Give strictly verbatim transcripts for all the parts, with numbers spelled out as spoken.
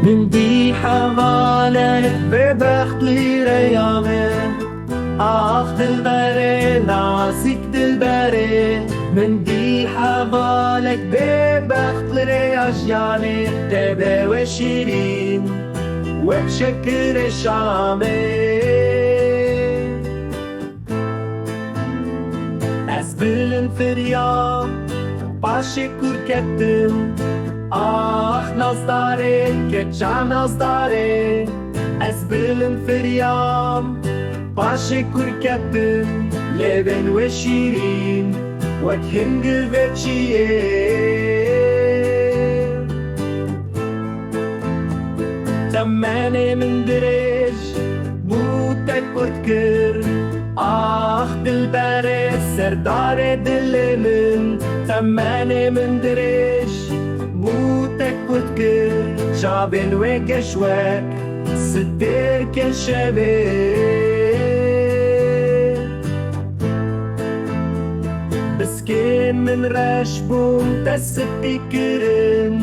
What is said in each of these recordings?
Min dî hevalek bêbext li rêya min. Ax dilberê, nazik dilberê. Min dî hevalek bêbext li rêya jiyanê. Te be we şîrîn, wek şekirê Şamê. Ez bilind firiyam, paşê kûr ketim. Ax nazdarê, keça nazdarê. Ez bilind firiyam, paşê kûr ketim. Lêvên wê şîrîn, wek hingil vê çiyê. Temenê min dirêj bû, te kurt kir. Ax dilberê, serdarê dilê min. Temenê min dirêj bû, te kurt kir. Çavên wê geş wek stêrkên şevê. Piskên min reş bûn, te spî kirin.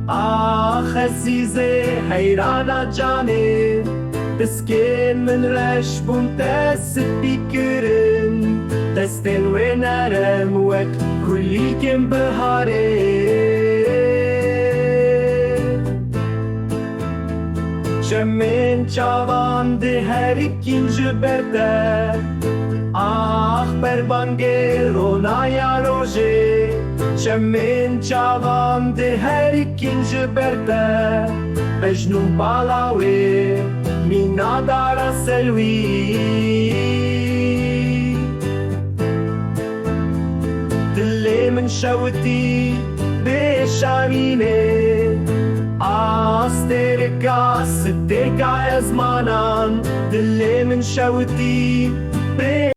Ax ezîzê, heyrana canê. Piskên min reş bûn, te spî kirin. Destên wê nerem wek kulîkên biharê. Çemên çavan diherikîn ji ber te. Ax berbangê ronaya rojê. Çemên çavan diherikîn ji ber te. Mecnûn bala wê mîna dara selwî. Dilê min şewitî bê şarînê, astêreka stêrka ezmanan. Dilê min şewitî bê